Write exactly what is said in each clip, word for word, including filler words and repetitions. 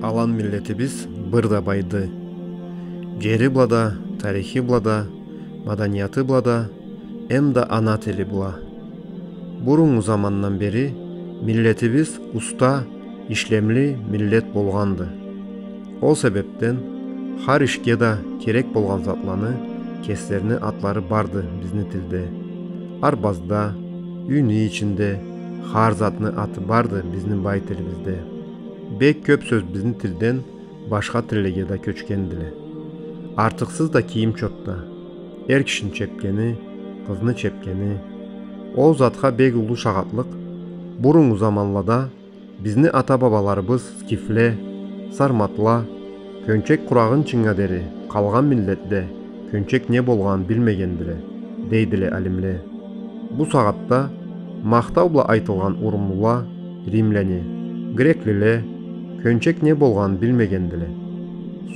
Алан миллетибиз бир да байды. Джери бла да, тарихи бла да, маданияты бла да, эм да ана тили бла. Буруннгу замандан бери миллетибиз уста, ишлемли миллет болгъанды. Ол себебден хар ишге да керек болгъан затланы кеслерини атлары барды бизни тилде. Арбазда, юйню ичинде хар затны аты барды бизни бай тилибизде. Бек кёб сёз бизни тилден башха тиллеге да кёчгендиле. Артыкъсыз да кийим чотда. Эр кишини чепкени, къызны чепкени. Ол затха бек уллу шагъатлыкъ, буруннгу заманлада бизни ата-бабаларыбыз скифле, сарматла, кёнчек къурагъынчынга дери къалгъан миллетле кёнчек не болгъанын билмегендиле, дейдиле алимле. Бу сагъатда махтау бла айтылгъан урумлула, римляне, греклиле кёнчек не болгъанын билмегендиле.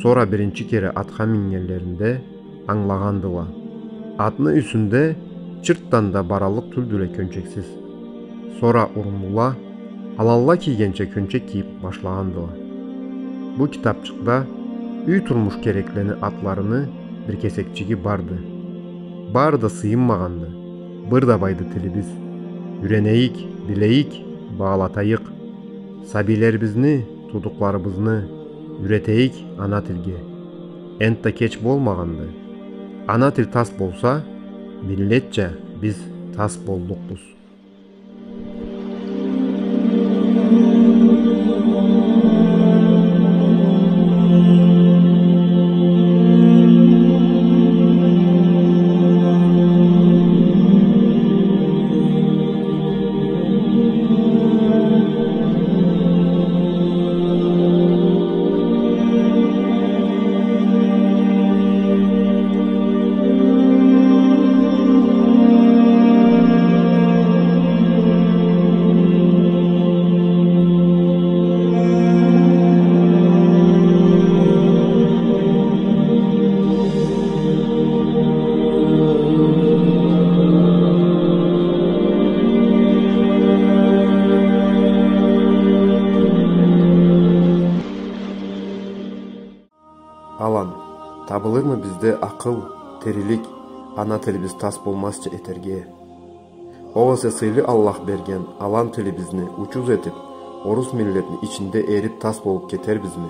Сора биринчи кере атха мингенлеринде ангылагъандыла. Атны юсюнде чыртдан да бараллыкъ тюлдюле кёнчексиз. Сора урумлула аланла кийгенча кёнчек кийиб башлагъандыла. Бу китабчыкъда юй турмуш кереклени атларыны бир кесекчиги барды. Бары да сыйынмагъанды. Бир да байды тилибиз. Юренейик, билейик, багъалатайыкъ. Сабийлерибизни, туудукъларыбызны юретейик ана тилге. Энтда кеч болмагъанды. Ана тил тас болса, миллетча биз тас боллукъбуз. Алан, табылырмы бизде акъыл, тирилик, ана тилибиз тас болмазча этерге? Огъесе сыйлы Аллах берген алан тилибизни учуз этиб, орус миллетни ичинде эриб тас болуб кетербизми?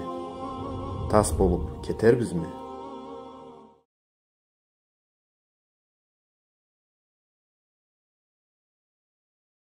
Тас болуб кетербизми?